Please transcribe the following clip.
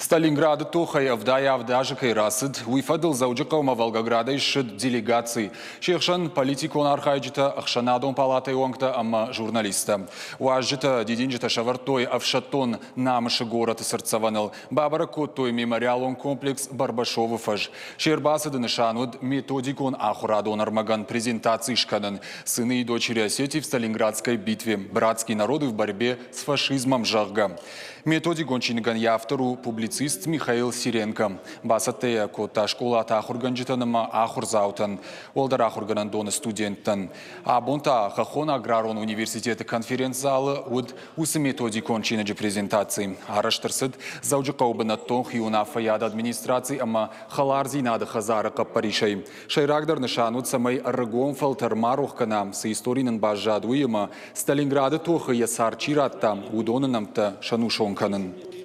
Сталинграды тохӕй 77 азы кӕй рацыд, уый фӕдыл Дзӕуджыхъӕумӕ Волгоградӕй ссыд делегаци. Се хсӕн политикон архайджытӕ, ӕхсӕнадон палатӕйы уӕнгтӕ ӕмӕ журналисттӕ. Уазджытӕ дидинджытӕ сӕвӕрдтой ӕфсӕддон намысы горӕты цыртдзӕвӕныл, бабӕрӕг кодтой мемориалон комплекс Барбашовы фӕз. Се рбацыды нысан уыд методикон ахуырадон ӕрмӕгӕн презентаци скӕнын «Сыны и дочери Осетии в Сталинградской битве. Братские народы в борьбе с фашизмом», зӕгъгӕ. Методикон чиныгӕн йӕ автор у публицист Михаил Сиренко. Бацӕттӕ йӕ кодта скъолаты ахуыргӕнджытӕн ӕмӕ ахуырдзаутӕн, уӕлдӕр ахуыргӕнӕндоны студенттӕн. Абон та Хӕххон аграрон университеты конференц-залы уыд уыцы методикон чиныджы презентаци. Арӕзт ӕрцыд Дзӕуджыхъӕуы бынӕттон хиуынаффӕйады администраци ӕмӕ Хӕлардзинады хӕдзары хъӕппӕрисӕй. Сӕйрагдӕр нысан уыд, цӕмӕй ӕрыгон фӕлтӕр ма рох кӕна, цы истори нын баззад, уый ӕмӕ Сталинграды тохы йӕ цард чи радта, уыдоны нӕмттӕ сӕнусон кӕнын.